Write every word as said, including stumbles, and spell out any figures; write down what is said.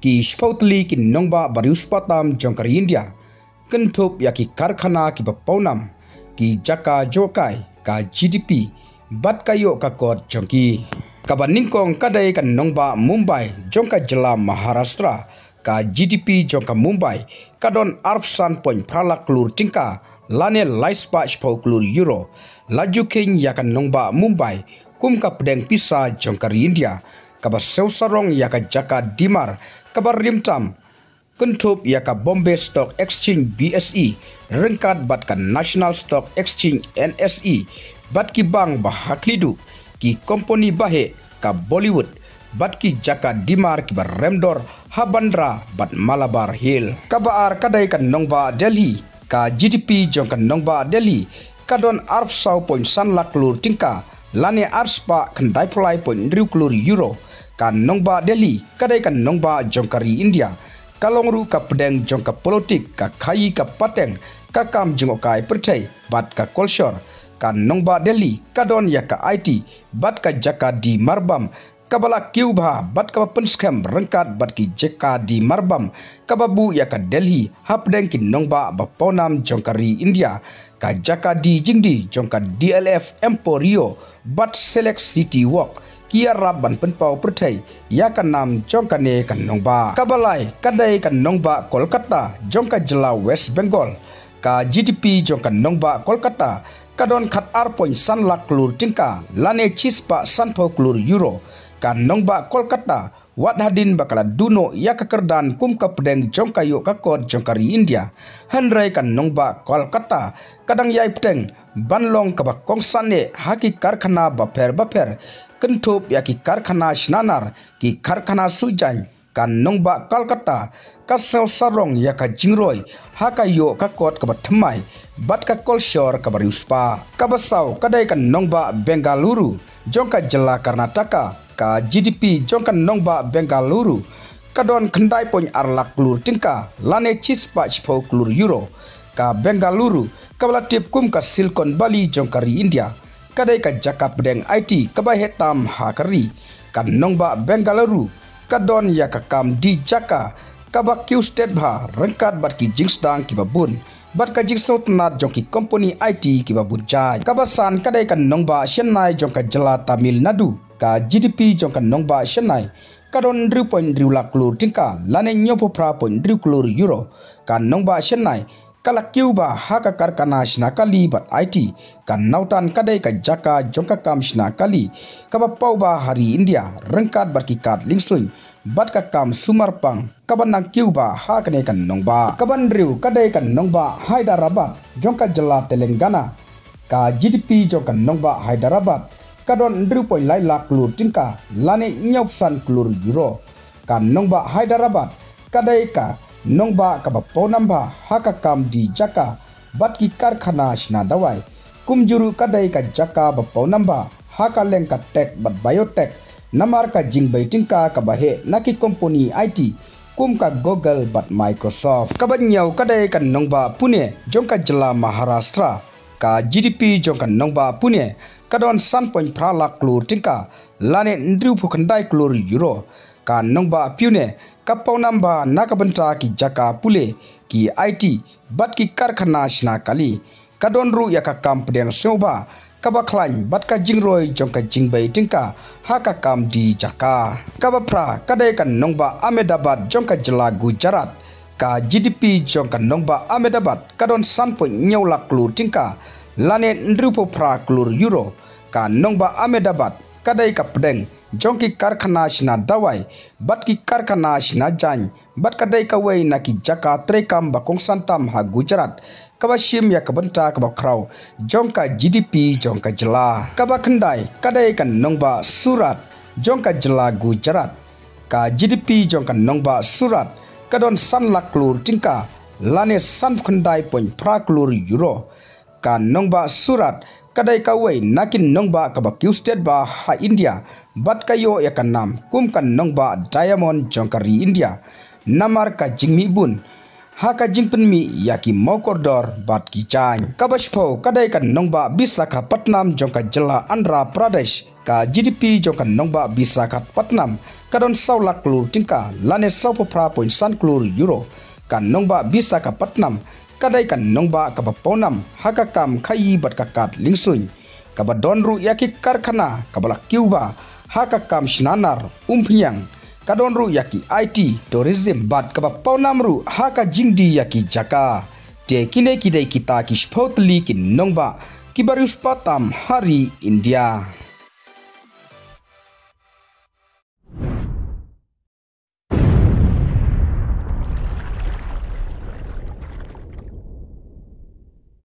ki shiphew tylli ki nongbah ba riewspah tam jong ka ri India, kynthup ïa ki karkhana kiba pawnam, ki jaka jngohkai, ka G D P, bad ka ïoh ka kot jong ki. Kaba nyngkong ka dei ka nongbah Mumbai jong ka jylla Maharashtra, ka G D P jong ka Mumbai ka don arphew san point phra lak klur tyngka, lane lai spah shiphew klur euro. La ju kheiñ ïa ka nongbah Mumbai kum ka pdeng pisa jong ka ri India, kaba siew sarong ïa ka jaka dih-mar kaba rim tam, kynthup ïa ka Bombay Stock Exchange, B S E, ryngkat bad ka National Stock Exchange, N S E, bad ki bank ba ha khlieh duh, ki kompani baheh, ka Bollywood, bad ki jaka dih-mar kiba rem dor ha Bandra bad Malabar Hill. Kaba ar ka dei ka nongbah Delhi, ka G D P jong ka nongbah Delhi ka don arphew saw point san lak klur tyngka, lane arspah khyndai phew lai point hynriew klur euro. Ka nongbah Delhi ka dei ka nongbah jong ka ri India, ka long ruh ka pdeng jong ka politik, ka khaïi ka pateng, ka kam jngohkai pyrthei bad ka kolshor. Ka nongbah Delhi ka don ïa ka I T bad ka jaka dih-mar bam kaba la kiew bha bad kaba pynskhem ryngkat bad ki jaka dih-mar bam kaba buh ïa ka Delhi hapdeng ki nongbah ba pawnam jong ka ri India. Ka jaka dih jingdih jong ka D L F Emporio bad Select City Walk ki ïarap ban pynpaw pyrthei ïa ka nam jong kane ka nongbah. Kaba lai ka dei ka nongbah Kolkata jong ka jylla West Bengal. Ka G D P jong ka nongbah Kolkata ka don khatar point san lak klur tyngka, lane shispah sanphew klur euro. Ka nongbah Kolkata, wat hadien ba ka la duh noh ïa ka kyrdan kum ka pdeng jong ka ïoh ka kot jong ka ri India, hynrei ka nongbah Kolkata ka dang ïai bteng ban long kaba kongsan eh ha ki karkhana bapher bapher, kynthup ïa ki karkhana shna nar, ki karkhana suh jaiñ. Ka nongbah Kolkata ka siew sarong ïa ka jingroi ha ka ïoh ka kot kaba thymmai bad ka kolshor kaba riewspah. Kaba saw ka dei ka nongbah Bengaluru jong ka jylla Karnataka. Ka G D P jong ka nongbah Bengaluru ka don khyndai point ar lak klur tyngka, lane shispah shiphew klur euro. Ka Bengaluru kaba la tip kum ka Silicon Valley jong ka ri India, ka dei ka jaka pdeng I T kaba heh tam ha ka ri. Ka nongbah Bengaluru ka don ïa ka kam dih jaka kaba kiew stet bha, ryngkat bad ki jingsdang kiba bun bad ka jingsngewtynnat jong ki kompani I T kiba bun jait. Kaba san ka dei ka nongbah Chennai jong ka jylla Tamil Nadu. Ka G D P jong ka nongbah Chennai ka don hynriew point hynriew lak klur tyngka, lane hynñiewphew phra point hynriew klur euro. Ka nongbah Chennai ka la kiew bha ha ka karkhana shna kali bad I T. Ka nongtan ka dei ka jaka jong ka kam shna kali kaba paw bha ha ri India, ryngkat bad ki kad liengsuiñ bad ka kam sumar pang kaba nang kiew bha ha kane ka nongbah. Kaba hynriew ka dei ka nongbah Hyderabad jong ka jylla Telangana. Ka G D P jong ka nongbah Hyderabad ka don hynriew point lai lak klur tyngka, lane hynñiewphew san klur euro. Ka nongbah Hyderabad ka dei ka nongbah kaba pawnam bha ha ka kam dih jaka bad ki karkhana shna dawai. Kumjuh ruh ka dei ka jaka ba pawnam bha ha ka leng ka tech bad biotech, namar ka jingbei tyngka kaba heh na ki kompani I T kum ka Google bad Microsoft. Kaba hynñiew ka dei ka nongbah Pune jong ka jylla Maharashtra. Ka G D P jong ka nongbah Pune ka don san point phra lak klur tyngka, lane hynriewphew khyndai klur euro. Ka nongbah Pune ka pawnam bha na ka bynta ki jaka pule, ki I T bad ki karkhana shna kali. Ka don ruh ïa ka kam pdeng sngewbha kaba khlaiñ bad ka jingroi jong ka jingbei tyngka ha ka kam dih jaka. Kaba phra ka dei ka nongbah Ahmedabad jong ka jylla Gujarat. Ka G D P jong ka nongbah Ahmedabad ka don san point hynñiew lak klur tyngka, lane hynriewphew phra klur euro. Ka nongbah Ahmedabad ka dei ka pdeng jong ki karkhana shna dawai bad ki karkhana shna jaiñ, bad ka dei kawei na ki jaka treikam ba kongsan tam ha Gujarat, kaba shim ïa ka bynta kaba khraw jong ka G D P jong ka jylla. Kaba khyndai ka dei ka nongbah Surat jong ka jylla Gujarat. Ka G D P jong ka nongbah Surat ka don san lak klur tyngka, lane sanphew khyndai point phra klur euro. Ka nongbah Surat ka dei kawei na ki nongbah kaba kiew stet bha ha India, bad ka ïoh ïa ka nam kum ka nongbah diamond jong ka ri India, namar ka jingmih bun ha ka jingpynmih ïa ki mawkordor bad ki jaiñ. Kaba shiphew ka dei ka nongbah Visakhapatnam jong ka jylla Andhra Pradesh. Ka G D P jong ka nongbah Visakhapatnam ka don saw lak klur tyngka lane saw phra point san klur euro. Ka nongbah Visakhapatnam ka dei ka nongbah kaba pawnam ha ka kam khaïi bad ka kad liengsuiñ, kaba don ruh ïa ki karkhana kaba la kiew bha ha ka kam shna nar umphniang, ka don ruh ïa ki I T, tourism bad kaba pawnam ruh ha ka jingdie ïa ki jaka. Te kine ki dei kita ki shiphew tylli ki nongbah kiba riewspah tam ha ri India.